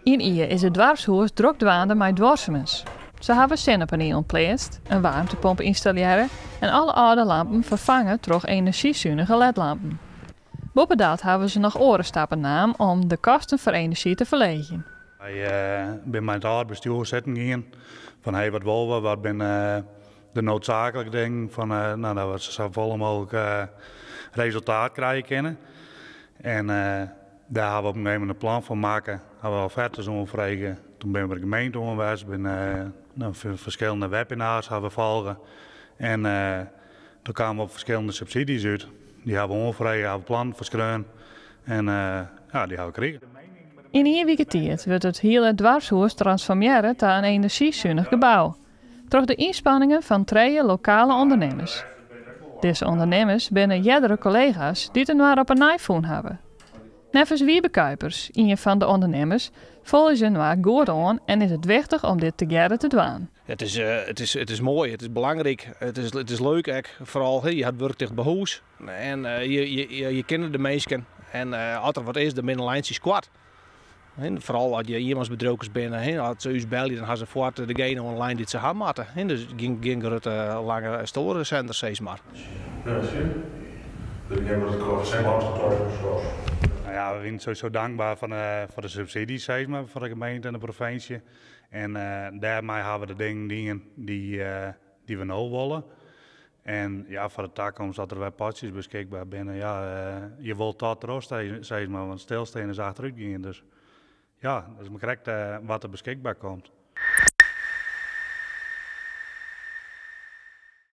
Yn Ie is it doarpshûs drok dwaande mei duorsumens. Se hawwe sinnepanielen pleatst, in waarmtepomp ynstallearre en alle âlde lampen ferfange troch enerzjysunige ledlampen. Boppedat hawwe se noch oare stappen naam om de kosten foar enerzjy te ferleegjen. Wy binne mei it âld bestjoer sitten gien fan hey, wat wolle we, wat binne de noodsaaklike dingen fan no, dat we safolle mooglik resultaat krije kinne. En dêr hawwe we op in gegeven momint in plan foar makke, hawwe we offertes oanfrege. Toen binne we by de gemeente oan west, binne no, ferskillende webinars hawwe we folge. En doe kamen we op ferskillende subsydzjes út. Dy hawwe we oanfrege, hawwe we plannen foar skreaun en ja, dy hawwe we krigen. Yn ien wike tiid wurdt it hiele doarpshûs transformearre ta in enerzjysunich gebou. Troch de ynspanningen fan trije lokale ûndernimmers. Dizze ûndernimmers binne eardere kollega's dy't inoar op 'e nij fûn hawwe. Neffens Wiebe Kuipers, ien fan de ûndernimmers, folje se inoar goed oan en is it wichtich om dit tegearre te dwaan. It is moai, it is belangryk, it is leuk ek. Foaral, je ha wurk ticht by hûs en je kenne de minsken. En as der wat is, dan binne de lyntsjes koart. Foaral as je ienmansbedriuwkes binne, as se ús belje, dan ha se fuort degene oan de lyn dy't se ha moatte. Dus gjin grutte, lange stoaresenders, sis mar. Ja, zie. Ik denk dat het coëfficiënt. Nou ja, we zijn sowieso dankbaar voor de subsidies, zeg maar, van de gemeente en de provincie. En dêrmei hawwe we de dingen dien dy't we no wolle. En ja, foar de takomst, dat der wer potsjes beskikber binne, ja, je wilt dat troch, zeg maar, want stilstean is achterútgean. Dus ja, dat is mar krekt wat der beskikber komt.